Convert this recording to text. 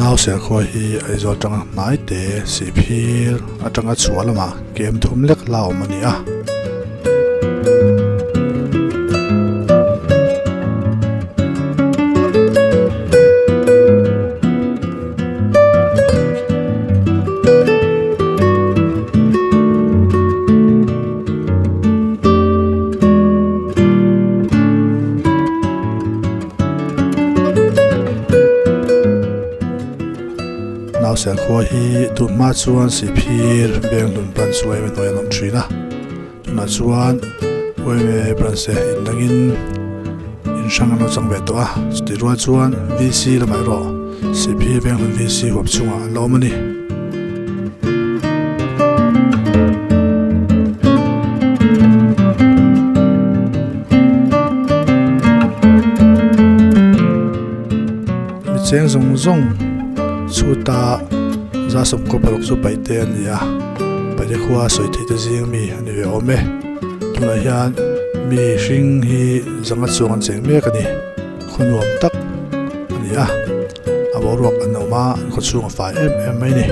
Nauser khua hi Aizawl atanga hnai te Sihphir atanga chhuah lamah kem thum lek la awm a ni a. Nauser khua hi tun hma chuan Sihphir Venghlun branch uaime hnuai an awm thin a, tunah chuan uaime branch te indangin in hrang an lo chang ve tawh a, chutih rual chuan VC lamah erawh Sihphir Venghlun VC huap chhungah an la awm a ni. Mi cheng zawng zawng chhuta za sawmkaw paruk chu paih te a ni a, paihte khua sawi theih te zing mi a ni ve awm e. Tunah hian mi hring hi zanga chuang an cheng mek a ni, khaw nuam tak a ni a. A boruak an awm a, an khawchhung a fai em em mai a ni.